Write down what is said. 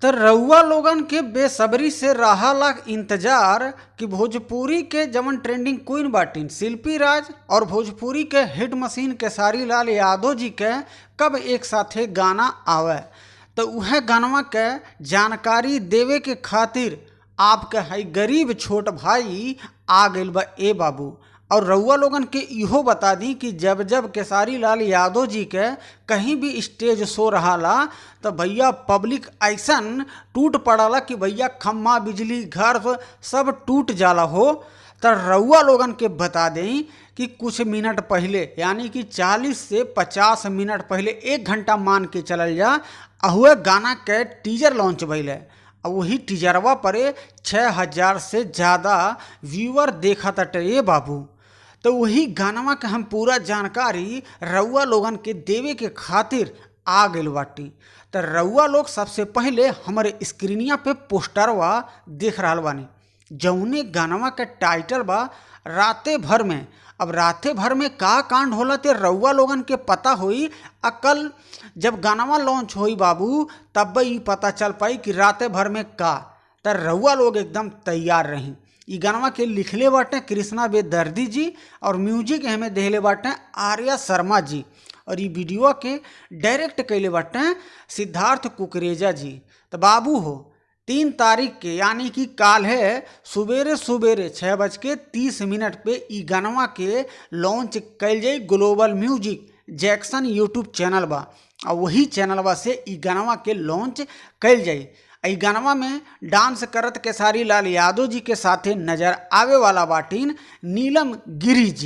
त रउआ लोगन के बेसब्री से रहला इंतजार कि भोजपुरी के जवन ट्रेंडिंग क्वीन बाटीन शिल्पी राज और भोजपुरी के हिट मशीन खेसारी लाल यादव जी के कब एक साथे गाना आवे। त उहे गानवा के जानकारी देवे के खातिर आपके हई गरीब छोट भाई आ गइल बा ए बाबू। और रउआ लोगन के इहो बता दी कि जब जब खेसारी लाल यादव जी के कहीं भी स्टेज शो रहाला त भैया पब्लिक ऐसन टूट पड़ला कि भैया खम्मा बिजली घर सब टूट जाला हो। त रउआ लोगन के बता दें कि कुछ मिनट पहले यानी कि 40 से 50 मिनट पहले, 1 घंटा मान के चलल जा, अहुए गाना के टीजर लॉन्च भइल है। और वही टीजरवा पर 6000 से ज़्यादा व्यूअर देखा ताटे ए बाबू। तो वही गानवा के हम पूरा जानकारी रउआ लोगन के देवे के खातिर आ गइल बाटी। त रउआ लोग सबसे पहले हमरे स्क्रीनिया पे पोस्टरवा देख रहल बानी, जौने गानवा के टाइटल बा राते भर में। अब राते भर में का कांड होला ते रउआ लोगन के पता होई, आ कल जब गानवा लॉन्च होई बाबू तब ई पता चल पाई कि राते भर में का। त रउआ लोग एकदम तैयार रही। ई गानवा के लिखले बाटे कृष्णा बेदर्दी जी और म्यूजिक एमे देहले बाटे आर्या शर्मा जी और ई वीडियो के डायरेक्ट कइले बाटे सिद्धार्थ कुकरेजा जी। त बाबू हो 3 तारीख के यानी कि काल है सुबेरे सुबेरे 6:30 पे ई गानवा के लॉन्च कइल जाई global music Jackson YouTube channel बा, और वही चैनलवा से ई गानवा के लॉन्च कइल जाई। ई गानवा में डांस करत खेसारी लाल यादव जी के साथे नजर आवे वाला बाटीन नीलम गिरी जी।